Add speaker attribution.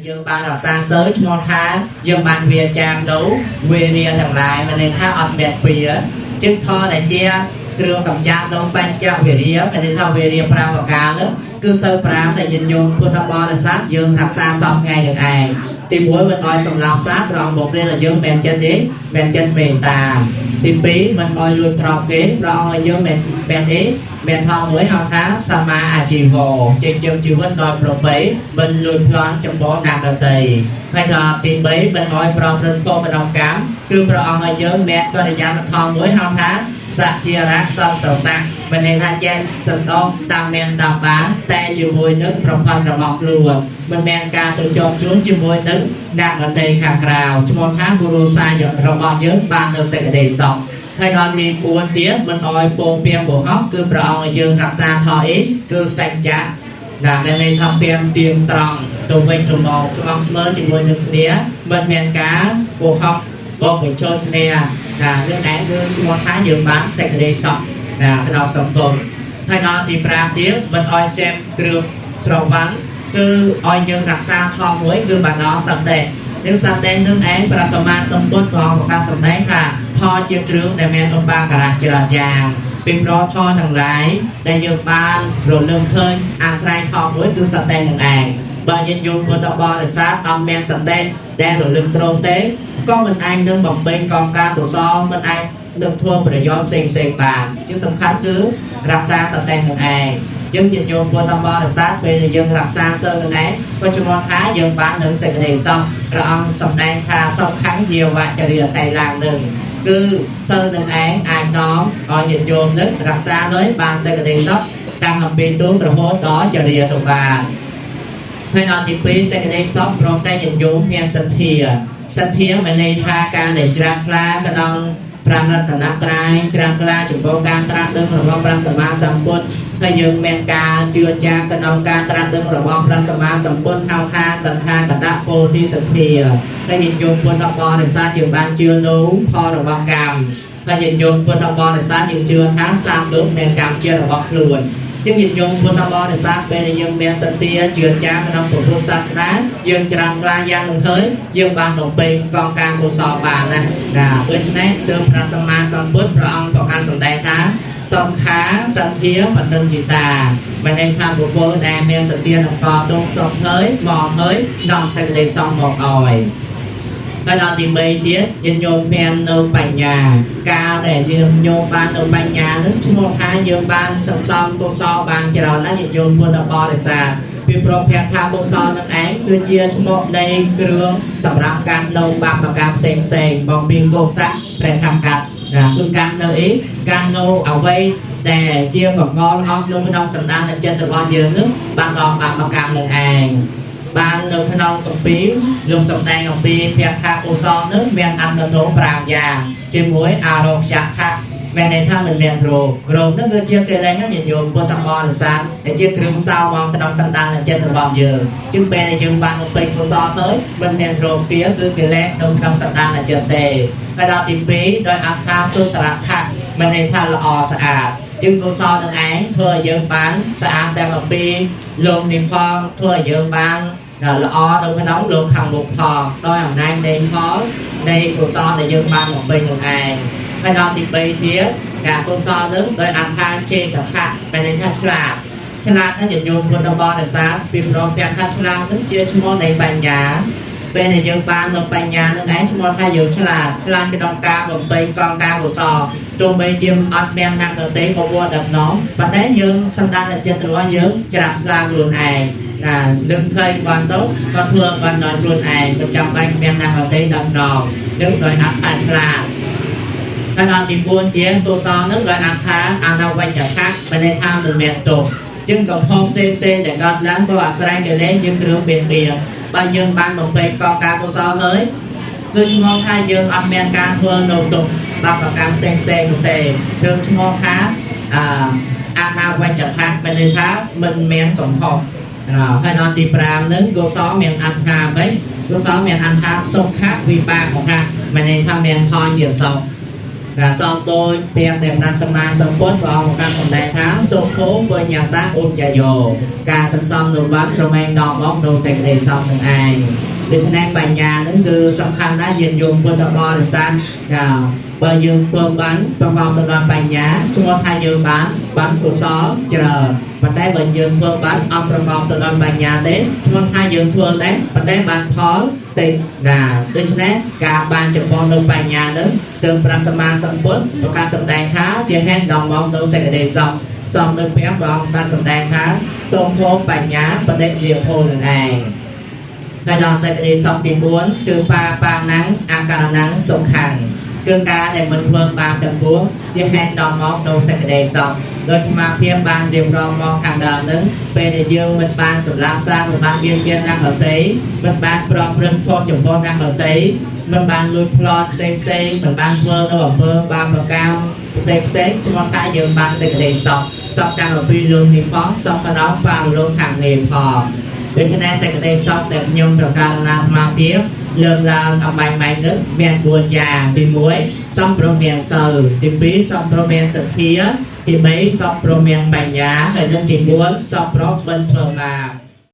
Speaker 1: យើងបានរក្សាសីលឈ្មោះថាយើងបានវាចាមនៅវេរាទាំងឡាយមានន័យថាអត់មានពៀជាងធម៌ដែលជាគ្រឿងកម្ចាត់នៅបញ្ចវិរិយមានន័យថាវេរា5ប្រការនោះគឺសីល5ដែលញាតិញោមពុទ្ធបរិស័ទយើងរក្សាសពថ្ងៃនឹងឯងទី1មិនឲ្យសម្លាប់សត្វព្រះអង្គមករៀនឲ្យយើងមានចិត្តទេមានចិត្តមេត្តាទី2មិនឲ្យលួចទ្រព្យគេព្រះអង្គឲ្យយើងមានមានទេមានហងមួយហៅថាសមាអាជីវោចិញ្ចឹមជីវិតដោយប្រពៃមិនលួចប្លន់ចំពោះអ្នកដទៃហើយដល់ទី3មិនឲ្យប្រព្រឹត្តកុសលកម្មគឺព្រះអង្គឲ្យយើងមានកិរិយាធម៌មួយហៅថាសតិរៈសន្តសៈមានន័យថាចេះសន្តោសតាមមានតាមបានតែជាមួយនឹងប្រព័ន្ធរបស់ខ្លួនមិនមែនការទៅជាប់ជួនជាមួយនឹងអ្នកដទៃខាងក្រៅឈ្មោះថាគូរសារបស់យើងបាននៅសេចក្តីសុខហើយដល់ទី4ទៀតមិនអោយពោពៀងបោហកគឺព្រះអង្គឲ្យយើងរក្សាធម៌អីគឺសច្ចៈដែលមានន័យថាពៀងទៀងត្រង់ទៅវិញទៅមកស្មោះស្មើជាមួយនឹងគ្នាមិនមានការបោហកបោកបញ្ចូលគ្នាណានឹងឯងគឺឈ្មោះថាយើងបានសេចក្តីសុខណាក្នុងសង្គមហើយដល់ទី5ទៀតមិនអោយសេពគ្រឿងស្រវឹងគឺឲ្យយើងរក្សាធម៌មួយគឺបណ្ដោសតិនឹងសតិនឹងឯងព្រះសម្មាសម្ពុទ្ធព្រះអង្គប្រកាសសម្ដែងថាធម៌ជាគ្រឿងដែលមានឧបាការៈច្រើនយ៉ាងពីព្រោះធម៌ទាំងឡាយដែលយើងបានរលឹងឃើញអាស្រ័យធម៌មួយគឺសតិនឹងឯងបើញាតិញោមពុទ្ធបរិស័ទអត់មានសតិដែលរលឹកត្រង់ទេក៏មិនអាចនឹងបំពេញកងការកុសលមិនអាចនឹងធ្វើប្រយោជន៍ផ្សេងផ្សេងៗបានជាសំខាន់គឺរក្សាសតិនឹងឯងចឹងញាតិញោមពុទ្ធបរិស័ទពេលដែលយើងរក្សាសីលនឹងឯងក៏ជំនន់ថាយើងបាននៅសេចក្តីសុខព្រះអង្គសម្ដែងថាសុខខាងយាវចរិយសីឡាងនឹងគឺសីលនឹងឯងអាចនាំឲ្យញាតិញោមនឹងរក្សាដោយបានសេចក្តីសុខតាំងអំពីទូរហូតដល់ចរិយទុបានហើយដល់ទី2សេចក្តីសុខព្រមតែញាតិញោមមានសទ្ធាសទ្ធាមានន័យថាការដែលជ្រះថ្លាក្នុងព្រះរតនត្រ័យជ្រះថ្លាចំពោះការត្រាស់ដឹងរបស់ព្រះសម្មាសម្ពុទ្ធហើយយើងមានការជឿជាក់ក្នុងការត្រាស់ដឹងរបស់ព្រះសម្មាសម្ពុទ្ធហៅថាតថាគតពោធិសទ្ធាហើយញាតិញោមពុទ្ធបរិស័ទយើងបានជឿនៅផលរបស់កម្មហើយញាតិញោមពុទ្ធបរិស័ទយើងជឿថាសត្វលោកមានកម្មជារបស់ខ្លួនជាងញាតិញោមពុទ្ធបរិស័ទពេលដែលយើងមានសទ្ធាជឿជាក់ក្នុងពុទ្ធសាសនាយើងច្រានខ្លាយ៉ាងនឹងហើយយើងបានបំពេញកងការកុសលបានណាណាដូច្នេះទើបព្រះសម្មាសម្ពុទ្ធព្រះអង្គប្រកាសសម្ដែងថាសុខាសទ្ធាបតិន្តិតាមានន័យថាបុគ្គលដែលមានសទ្ធានឹងកទងសុខហើយមកហើយនាំសេចក្តីសុខមកឲ្យហើយដល់ទី3ទៀតញាតិញោមមាននៅបញ្ញាការដែលយើងញោមបាននៅបញ្ញានឹងឈ្មោះថាយើងបានសន្សំកុសលបានច្រើនណាស់ញាតិញោមពុទ្ធបរិស័ទពីព្រោះភៈថាកុសលនឹងឯងគឺជាឈ្មោះនៃគ្រឿងសម្រាប់កាត់នៅបាបកម្មផ្សេងផ្សេងមកពីកុសលព្រះធម្មកាត់ណាគឺកាត់នៅអីកាត់នៅអ្វីដែលជាកងល់អស់នៅក្នុងសន្តានចិត្តរបស់យើងនឹងបានដល់បាបកម្មនឹងឯងបាននៅក្នុងកម្ពីលោកសម្ដែងអំពីភៈថាកុសលនឹងមានអន្តនោ5យ៉ាងជាមួយអារោគយៈមានន័យថាមិនមានរោគរោគនឹងគឺជាកិលេសហ្នឹងញាតិញោមពុទ្ធបរិស័ទដែលជាគ្រឿងសោមកក្នុងសន្តានចិត្តរបស់យើងជាងពេលដែលយើងបានបំពេញកុសលទៅមិនមានរោគគាគឺកិលេសនៅក្នុងសន្តានចិត្តទេហើយដល់ទី2ដោយអត្ថាសុត្រខៈមានន័យថាល្អស្អាតជាងកុសលនឹងឯងធ្វើឲ្យយើងបានស្អាតតែអំពីលោកនេះផងធ្វើឲ្យយើងបានល្អនៅក្នុងលោកខាងមុខផងដោយអំណាចនៃផលនៃកុសលដែលយើងបានបំពេញនឹងឯងហើយដល់ទី3ទៀតការកុសលនឹងដោយអត្ថាចេតខៈមានន័យថាឆ្លាតឆ្លាតហ្នឹងញាតិញោមពុទ្ធបរិស័ទពីព្រោះពាក្យថាឆ្លាតហ្នឹងជាឈ្មោះនៃបញ្ញាពេលដែលយើងបាននៅបញ្ញានឹងឯងឈ្មោះថាយើងឆ្លាតឆ្លាតក្នុងការបំពេញកងការកុសលទោះបីជាអត់មានអ្នកដទៃក៏វត្តដឹកនាំប៉ុន្តែយើងសន្តានចិត្តរបស់យើងច្រាស់ខ្លាខ្លួនឯងណានឹកឃើញបានទៅក៏ធ្វើបានដល់ខ្លួនឯងមិនចាំបាច់មានអ្នកដទៃដឹកនាំនឹងដោយអត្ថាឆ្លាតហើយដល់ទី4ជាកុសលនឹងដោយអត្ថាអនវញ្ចៈមានន័យថាមិនមានទោសជាងកំហុសផ្សេងផ្សេងដែលកើតឡើងព្រោះអាស្រ័យកិលេសជាគ្រឿងបៀតបៀនបើយើងបានបំពេញកងការកុសលហើយគឺឈ្មោះថាយើងអត់មានការធ្វើនៅទុកបាបកម្មផ្សេងផ្សេងនោះទេគឺឈ្មោះថាអាអនាវញ្ចៈមានន័យថាមិនមានកំហុសហើយដល់ទី5នឹងកុសលមានអត្ថាមិនកុសលមានអត្ថាសុខវិបាកៈមានន័យថាមានផលជាសុខ ដែលសំដោយព្រះតែព្រះសម្មាសម្ពុទ្ធព្រះអង្គបានសម្ដែងថាសុខោបញ្ញាសាឧបជយោការសន្សំនៅបានរមែងនាំមកនៅសេចក្តីសុខនឹងឯងដូច្នេះបញ្ញានឹងគឺសំខាន់ណាស់ញាតិញោមពុទ្ធបរិស័ទចាបើយើងព្រមបានប្រកបទៅដោយបញ្ញាឈ្មោះថាយើងបានបានកុសលច្រើនប៉ុន្តែបើយើងធ្វើបានអត់ប្រកបទៅដោយបញ្ញាទេឈ្មោះថាយើងធ្វើដែរប៉ុន្តែបានផលតិចណាដូច្នេះការបានចំពោះនៅបញ្ញានឹងទើបព្រះសម្មាសម្ពុទ្ធប្រកាសសម្ដែងថាជាហេតុនាំមកនៅសេចក្តីសុខសំដូចព្រះអង្គបានសម្ដែងថាសូមភោបញ្ញាបដិយាភោនឹងឯងតែដល់សេចក្តីសុខទី4គឺបាបាណាំងអករណាំងសុខੰគឺការដែលមិនធ្វើបាបទាំងពួងជាហេតុនាំមកនៅសេចក្តីសុខដោយអាត្មាភាពបានរៀបរាប់មកខាងដើមនឹងពេលដែលយើងមិនបានសម្លាប់សត្វមិនបានមានមានអ្នកដទៃមិនបានប្រព្រឹត្តខុសចំពោះអ្នកដទៃមិនបានលួចប្លន់ផ្សេងផ្សេងមិនបានធ្វើនៅអំពើបាបកម្មផ្សេងផ្សេងឈ្មោះថាយើងបានសេចក្តីសុខសុខតាំងពីលោកនេះផងសុខដល់បារលោកខាងនេះផងដូច្នេះសេចក្តីសុខដែលខ្ញុំប្រកាសណាអាត្មាភាពលើកឡើងអំបញ្ញមិញនឹងមាន4យ៉ាងទី1សំព្រមមានសិលទី2សំព្រមមានសទ្ធាទី3សំព្រមមានបញ្ញាហើយនិងទី4សំព្រមមិនធ្វើបាប។